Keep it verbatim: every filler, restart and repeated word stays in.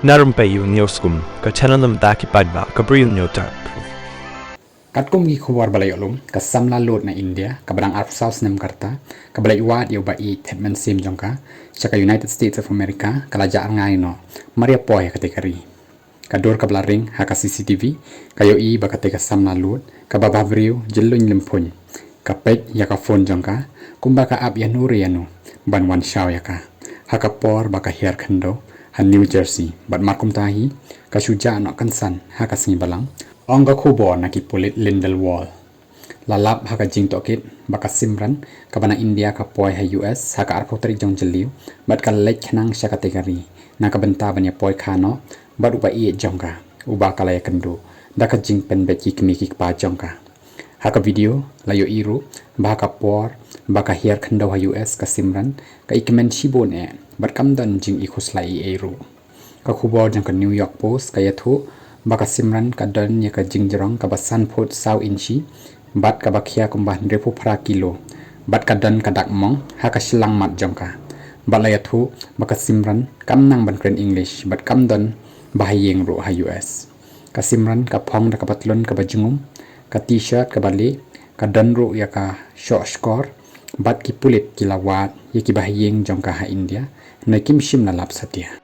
Na rympei ïa u News Kum, ka channel na bynta ki paidbah ka Bri U News Tap. Katkum ki khubor ba la ïoh lum, ka samla lud na India kaba dang arphew saw snem ka rta, kaba la wad ïa u ba ïeit thet mynsiem jong ka sha ka United States of America, ka la jah rngai noh mar ïa poi ha katei ka ri. Ka dur kaba la ring ha ka C C T V ka ïohi ba katei ka samla lud kaba bhabriew jyllun lymphuiñ ka peit ïa ka phone jong ka, kumba ka ap ïa no re ïa no ban wan shaw ïa ka, ha ka por ba ka hiar khyndew ha New Jersey. Bad mar kumta hi, ka shu jah noh kynsan ha ka sngi Balang, ong ka khubor na ki pulit Lindelwall. La lap ha ka jingtohkit ba ka Simran, kaba na India, ka poi ha U S ha ka arphew tarik jong Jylliew, bad ka leit khnang sha katei ka ri na ka bynta ban ïa poi kha noh bad u ba ïeit jong ka, uba ka la ïakynduh da ka jingpynbeit ki kmie ki kpa jong ka. Ha ka video la ïohi ruh ba ha ka por ba ka hiar khyndew ha U S, ka Simran ka i kmen shibun eh bad kam don jingïakhuslai ei ei ruh. Ka khubor jong ka New York Post ka ïathuh ba ka Simran ka don ïa ka jingjrong kaba san phut saw inshi, bad kaba khia kumba hynriewphew phra kilo, bad ka don ka dak mong ha ka shyllangmat jong ka. Bad la ïathuh ba ka Simran kam nang ban kren English bad kam don bahaïing ruh ha U S. Ka Simran ka phong da ka patlun kaba jngum, ka T-shirt kaba lieh, ka don ruh ïa ka shoh shkor, bad ki pulit ki la wad ïa ki bahaïing jong ka ha India, hynrei kim shym la lap satia.